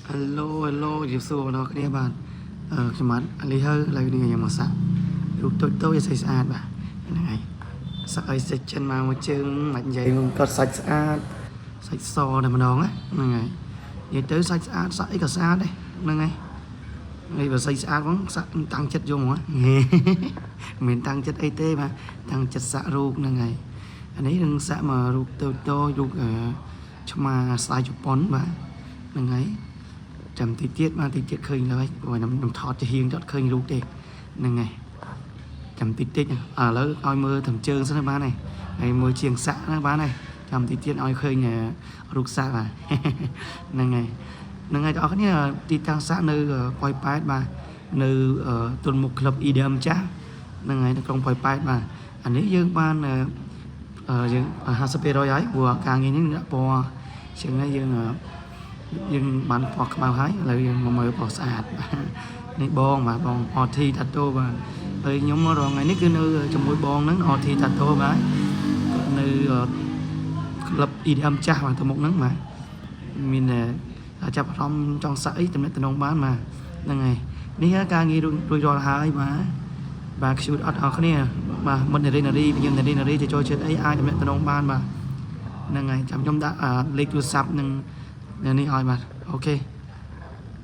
Hello Hello ជម្រាបសួរបងប្អូនគ្នាបាទអឺខ្ញុំបាទអាលីហើយឥឡូវនេះខ្ញុំមកសាក់រូបតូចតូចឲ្យស្អាតបាទហ្នឹងហើយសាក់ឲ្យសាច់ចិនមកមួយជើងមិននិយាយគាត់សាច់ស្អាតសាច់សតែម្ដងណាហ្នឹងហើយនិយាយទៅសាច់ស្អាតសាក់អីក៏ស្អាតដែរហ្នឹងហើយហើយបើសាច់ស្អាតហ្មងសាក់តាំងចិត្តយកហ្មង មិនមែនតាំងចិត្តអីទេបាទតាំងចិត្តសាក់រូបហ្នឹងហើយអានេះនឹងសាក់មករូបតូចតូចរូបអឺឆ្មាស្ទាយជប៉ុនបាទហ្នឹងហើយ ចាំតិចទៀតបាទតិចទៀតឃើញឡើយព្រោះខ្ញុំថតជាហៀងទៅអត់ឃើញរូបទេហ្នឹងហើយចាំតិចតិចឥឡូវឲ្យមើលត្រឹមជើងសិនទៅបានហើយហើយមើលជាងសាក់ណាបានហើយចាំតិចទៀតឲ្យឃើញរូបសាក់បាទ ហ្នឹងហើយហ្នឹងហើយបងប្អូនគ្នាទីតាំងសាក់នៅប៉ោយប៉ែតបាទនៅទល់មុខក្លឹប EDM ចាស់ហ្នឹងហើយនៅក្រុងប៉ោយប៉ែតបាទអានេះយើងបានយើង50%ហើយព្រោះការងារនេះដាក់ពណ៌ជាងនេះយើង យើងបានពណ៌ខ្មៅហើយឥឡូវយើងមកមើលពណ៌ស្អាតបាទនេះបងបាទបង RT Tattoo បាទហើយខ្ញុំមករងថ្ងៃនេះគឺនៅជាមួយបងហ្នឹង RT Tattoo បាទគាត់នៅក្លឹប EDM ចាស់បាទទៅមុខហ្នឹងបាទមានចាប់អារម្មណ៍ចង់សាក់អីតំណែងតំណងបានបាទហ្នឹងហើយនេះការងាររួចរាល់ហើយបាទបាទ cute អត់អស់គ្នាបាទមិត្តនារីនារីខ្ញុំនារីនារីจะចូលចិត្តអីអាចតំណែងតំណងបានបាទហ្នឹងហើយចាំខ្ញុំដាក់លេខទូរស័ព្ទនឹងនេះឲ្យបាទ OK.